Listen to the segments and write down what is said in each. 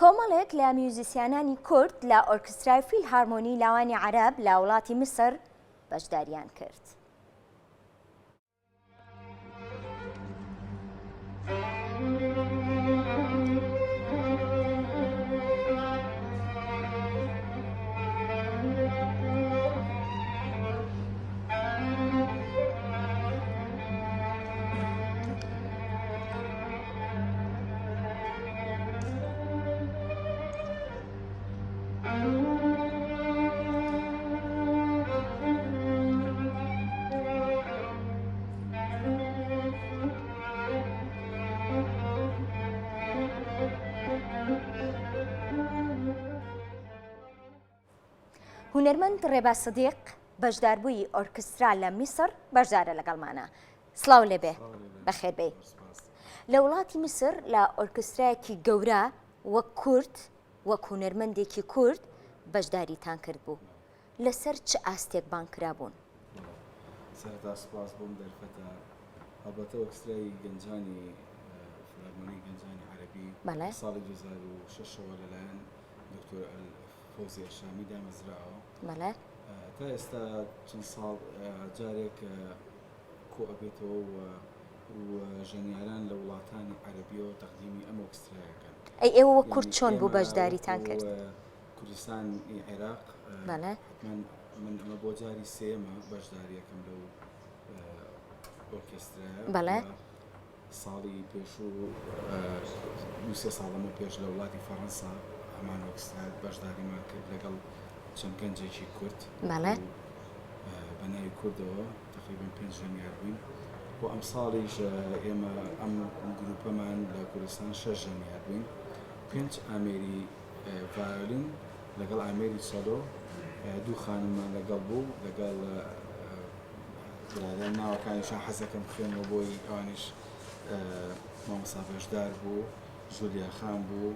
کۆمەڵێک لە میوزیسیانانی کورد لە ئۆرکسترای فیلهارمۆنی لاوانی عەرەب لە وڵاتی میسر بەشداریان کرد. هونەرمەند ڕێباز سدیق بەشداربووی ئۆرکسترا لە میسڕ بەشدارە لەگەڵمانە. سڵاو لێبێ بەخێر بێی. لە وڵاتی میسر لە ئۆرکسترایەکی گەورە وەک کورد وەک هونەرمەندێکی کورد بەشداریتان کرد بوو لەسەر چ ئاستێک بانگ کرابوون؟ سەرەتا سوپاس بۆم دەرفەتە هەڵبەتە ئۆرکسترای گەنجانی فلارمۆنی گەنجانی عەرەبی ساڵی 2006ەوە لەلایەن دکتۆر فەوزی ئەلشامی دامەزراوە. بەڵێ. تا ئێستا چەند ساڵ جارێک کۆ ئەبێتەوە و و ژەنیاران لە وڵاتانی عەرەبیەوە تەقدیمی ئەم ئۆرکسترایەکەن. ئەی ئێوە وەک کورد چۆن بوو بەشداریتان کرد؟ کوردستانی عێراق بەڵێ. حتمەن من ئەمە بۆ جاری سێیەمە بەشداریەکەم لەو ئۆرکێسترایە. بەڵێ. ساڵی پێشوو دوو سێ ساڵ لەمەو پێش لە وڵاتی فەڕەنسا هەمان ئۆرکسترا بەشداریمان کرد لەگەڵ چەند گەنجێکی کورد بەڵێ بە ناوی کوردەوە تقریبا پێنج ژەنیار بووین و ئەم ساڵیش ئێمە ئەم گروپەمان لە کوردستان شەش ژەنیار بووین پێنج ئامێری ڤایۆلین لەگەڵ ئامێری چەلۆ دوو خانممان لەگەڵ بوو لەگەڵ برادەر ناوەکانیشان حەزەکەم بخوێنمەوە بۆی ئەوانیش مامۆستا بەشدار بوو ژولیا خان بوو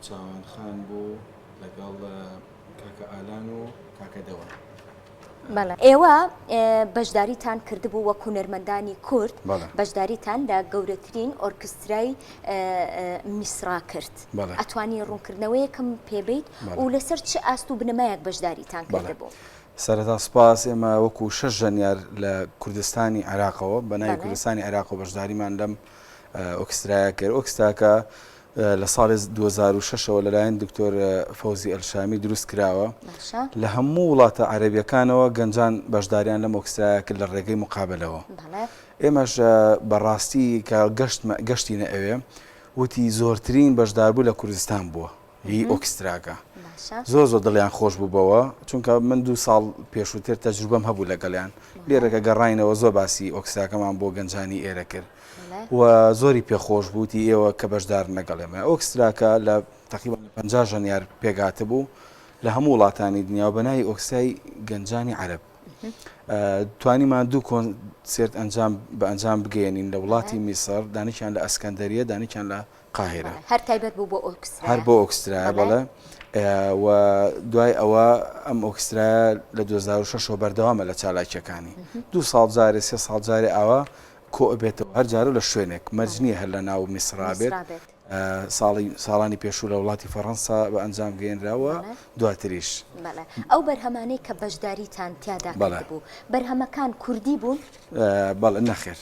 چاوان خان بوو لەگەڵ کاکە ئالان و کاکە دەوان. بەڵێ ئێوە بەشداریتان کردبوو وەک هونەرمەندانی کورد بەشداریتان لە گەورەترین ئۆرکسترای میسرا کرد ئەتوانی ڕوونکردنەوەیەکم پێبیت و لەسەر چ ئاست و بنەمایەک بەشداریتان کردبوو؟ سەرەتا سوپاس، ئێمە وەکو شەش ژەنیار لە کوردستانی عێراقەوە بە ناوی کوردستانی عێراقەوە بەشداریمان لەم ئۆرکسترایە کرد. ئۆرکستراکە لە ساڵی 2006ەوە لەلایەن دکتۆر فەوزی ئەلشامی دروست کراوە. لە هەموو وڵاتە عەرەبیەکانەوە گەنجان بەشداریان لەم ئۆرکسترایە کرد لە ڕێگەی مقابەلەوە. ئێمەش بەڕاستی کە گەشتینە ئەوێ وتی زۆرترین بەشداربوو لە کوردستان بووە. هی ئۆکستراکە زۆر زۆر دڵیان خۆش بوو بەوە چونکە من دوو ساڵ پێشووتر تەجروبەم هەبوو لەگەڵیان لێرەکە گەڕاینەوە زۆر باسی ئۆکستراکەمان بۆ گەنجانی ئێرە کرد و زۆری پێخۆش بووتی ئێوە کە بەشدار لەگەڵ ئێمە ئۆکستراکە لە تقریبا 50 ژەنیار پێکهاتبوو لە هەموو وڵاتانی دنیا و بە ناوی ئۆکسترای گەنجانی عەرەب توانیمان دوو کۆنسێرت ئەنجام بە ئەنجام بگەیەنین لە وڵاتی میسڕ دانێکیان لە ئەسکەندەریە دانێکیان لە قاهیرە. هەر تایبەت بوو بۆ ئۆرکسترایە؟ هەر بۆ ئۆرکسترایە بەڵێ و دوای ئەوە ئەم ئۆرکسترایە لە 2006 ەوە بەردەوامە لە چالاکیەکانی دوو ساڵ جارێ سێ ساڵ جارێ ئاوا کۆ ئەبێتەوە هەر جارە لە شوێنێک مەرج نییە هەر لە ناو میسرا بێت ساڵی ساڵانی پێشوو لە وڵاتی فەڕەنسا بە ئەنجام گەیەنراوە دواتریش. بەڵێ ئەو بەرهەمانەی کە بەشداریتان تیادا کردبوو بەرهەمەکان کوردی بوون؟ بەڵێ نەخێر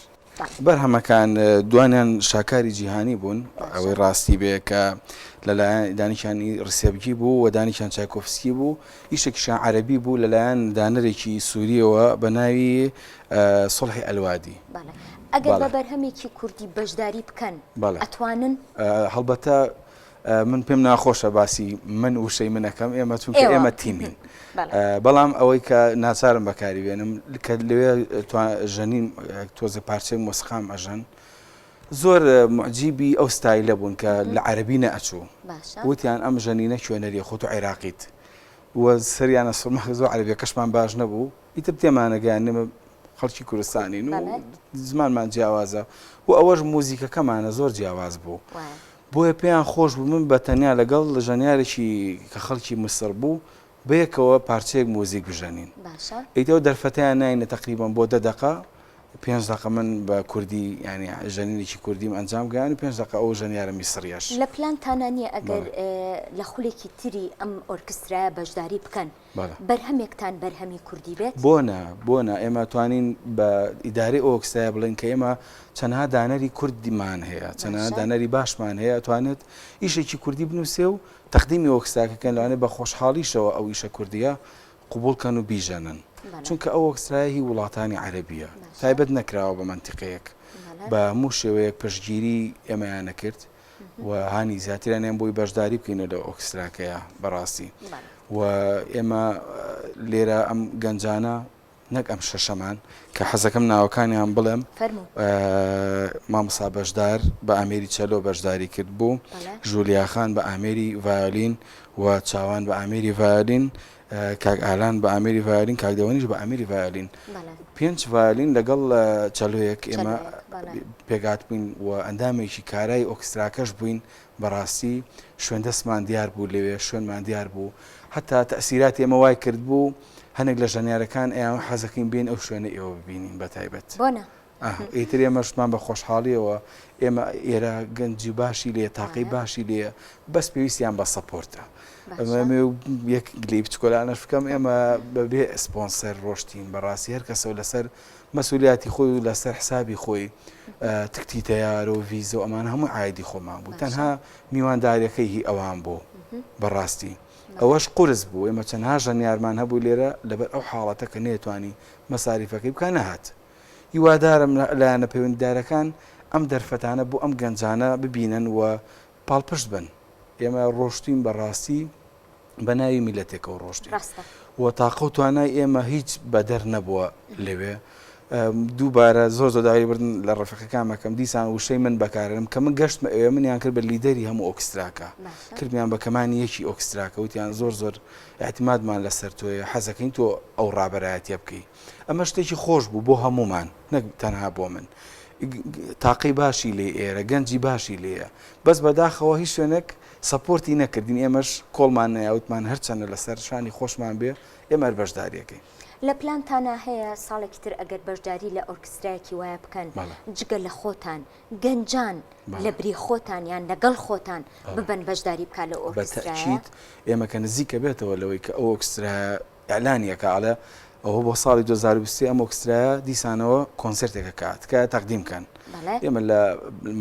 بەرهەمەکان دوانیان شاکاری جیهانی بوون، ئەوەی ڕاستی بێ کە لەلایەن دانیشانی ڕسێبگی بوو و دانیشان چایکۆفسکی بوو، ئیشێکیشان عەرەبی بوو لەلایەن دانەرێکی سووریەوە بە ناوی سوڵحی ئەلوادی. بەڵێ ئەگەر بە بەرهەمێکی کوردی بەشداری بکەن ئەتوانن؟ هەڵبەتە من پێم ناخۆشە باسی من وشەی من ئەکەم ئێمە چونکە ئێمە تیمین بەڵام ئەوەی کە ناچارم بەکاری بێنم کە لەوێ ژەنین تۆزە پارچەی مۆسیقام ئەژەن زۆر معجیبی ئەو ستایلە بوون کە لە عەربی نەئەچوو وتیان ئەم ژەنینە کوێنەریە خۆت و عێراقیت و سەریانە سوڕما زۆر عەربیەکەشمان باش نەبوو ئیتر تێمانەگەیان ئێمە خەڵکی کوردستانین و زمانمان جیاوازە و ئەوەش موزیکەکەمانە زۆر جیاواز بوو بۆیە پێیان خۆش بوو من بە تەنیا لەگەڵ ژەنیارێکی کە خەڵکی میسڕ بوو بەیەکەوە پارچەیەک موزیک بژەنین. باشە. ئیتر ئەو دەرفەتەیان ناینە تەقریبەن بۆ دە دەقە. پێنج دەقە من بە کوردی یانی ژەنینێکی کوردیم ئەنجام گەیان و پێنج دەقە ئەو ژەنیارە میسڕیەش. لە پلانتانا نییە ئەگەر لە خولێکی تری ئەم ئۆرکسترایە بەشداری بکەن بەرهەمێکتان بەرهەمی کوردی بێت؟ بۆ نا، بۆ نا، ئێمە توانین بە ئیدارەی ئۆکسترایە بڵێین کە ئێمە چەندها دانەری کوردمان هەیە، چەندها دانەری باشمان هەیە ئەتوانێت ئیشێکی کوردی بنووسێ و تەقدیمی ئۆکستراکە کەن لەوانەیە بە خۆشحاڵیشەوە ئەو ئیشە کوردییە قبوڵ کەن و بیژەنن چونکە ئەو ئۆکسترایە هی وڵاتانی عەرەبیە تایبەت نەکراوە بە مەنتیقەیەک بە هەموو شێوەیەک پشتگیری ئێمەیان نەکرد و هانی زیاتریان بۆی بەشداری بکەین لە ئۆکستراکەیە بەڕاستی و ئێمە لێرە ئەم گەنجانە نەک ئەم شەشەمان کە حەزەکەم ناوەکانیان بڵێم مامۆستا بەشدار بە ئامێری چەلۆ بەشداری کرد بوو ژولیاخان بە ئامێری ڤایۆلین و چاوان بە ئامێری ڤایۆلین کاک ئالان بە ئامێری ڤایۆلین کاک دەوەنیش بە ئامێری ڤایۆلین پێنج ڤایۆلین لەگەڵ چەلۆیەک ئێمە پێگات بووین و ئەندامێکی کارای ئۆکستراکەش بووین بەڕاستی شوێن دەستمان دیار بوو لەوێ شوێنمان دیار بوو هەتا تەسیراتی ئێمە وای کرد بوو هەنێک لە ژەنیارەکان ئەیان حەزەکەین بێن ئەو شوێنە ئێوە ببینین بە تایبەت. بۆ نا؟ ئاه ئیتر ئێمەشمان بە خۆشحاڵیەوە ئێمە ئێرە گەنجی باشی لێ تاقی باشی لێیە بەس پێویستیان بە support ە ئەمە یەک گلەی بچکۆلانەش بکەم ئێمە بەبێ سپۆنسەر ڕۆشتین بەڕاستی هەر کەسەوە لەسەر مەسولیاتی خۆی و لەسەر حسابی خۆی تکتی تەیارە و ڤیزە و ئەمانە هەموو عایدی خۆمان بوو تەنها میوانداریەکەی هی ئەوان بوو بەڕاستی ئەوەش قورس بوو ئێمە چەندها ژەنیارمان هەبوو لێرە لەبەر ئەو حاڵەتە کە نەیەتوانی مەساریفەکەی بکا نەهات هیوادارم لایەنە پەیوەندیدارەکان ئەم دەرفەتانە بۆ ئەم گەنجانە ببینن و پاڵپشت بن. ئێمە ڕۆشتوین بە ڕاستی بە ناوی میللەتێکەوە ڕۆشتین و تاقە و توانای ئێمە هیچ بەدەر نەبووە لەوێ. دووبارە زۆر زۆر داوای لێبوردن لە ڕەفیقەکانم ئەکەم دیسان وشەی من بەکارئەنم کە من گەشتمە ئەوێ منیان کرد بە لیدەری هەموو ئۆکستراکە کردمیان بە کەمانی یەکی ئۆکستراکە وتیان زۆر زۆر ئیعتیمادمان لەسەر تۆیە حەزەکەین تۆ ئەو ڕابەرایەتیە بکەی. ئەمە شتێکی خۆش بوو بۆ هەموومان نەک تەنها بۆ من تاقی باشی لێ ئێرە گەنجی باشی لێیە بەس بەداخەوە هیچ شوێنێک support ی نەکردین ئێمەش کۆڵمان نەیاوتمان هەرچەندە لەسەر شانی خۆشمان بێ ئێمە هەر بەشداریەکەین. لە پلانتانا هەیە ساڵێکی تر ئەگەر بەشداری لە ئۆرکسترایەکی وایە بکەن جگە لە خۆتان گەنجان لە بری خۆتان یان لەگەڵ خۆتان ببەن بەشداری بکات لەو ئۆرکسترایە؟ بە تەئکید ئێمە کە نزیکە بێتەوە لەوەی کە ئەو ئۆرکسترایە ئیعلانی ئەکا ئەڵێ ئەوە بۆ ساڵی 2023 ئەم ئۆکسترایە دیسانەوە کۆنسێرتێک ئەکا تکایە تەقدیم کەن ئێمە لە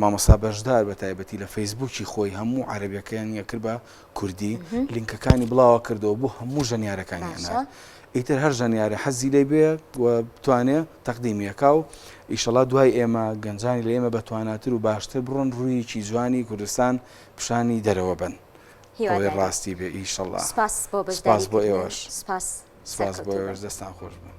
مامۆستا بەشدار بە تایبەتی لە فەیسبووکی خۆی هەموو عەرەبیەکەیانی ئەکرد بە کوردی لینکەکانی بڵاوە کردەوە بۆ هەموو ژەنیارەکانی ئەنارد ئیتر هەر ژەنیارێ حەزی لێ بێ و بتوانێ تەقدیمی ئەکا و ئیشەڵا دوای ئێمە گەنجانی لە ئێمە بەتواناتر و باشتر بڕۆن ڕوویەکی جوانی کوردستان پیشانی دەرەوە بەن. ئەوەی هیوادارین. ڕاستی بێ ئیشەڵا. سپاس بۆ سپاس بەشداری بۆ کردن. ئێوەش. سپاس. سپاس بۆ سەرکەوتوو بن. ئێوەش دەستان خۆش بێ.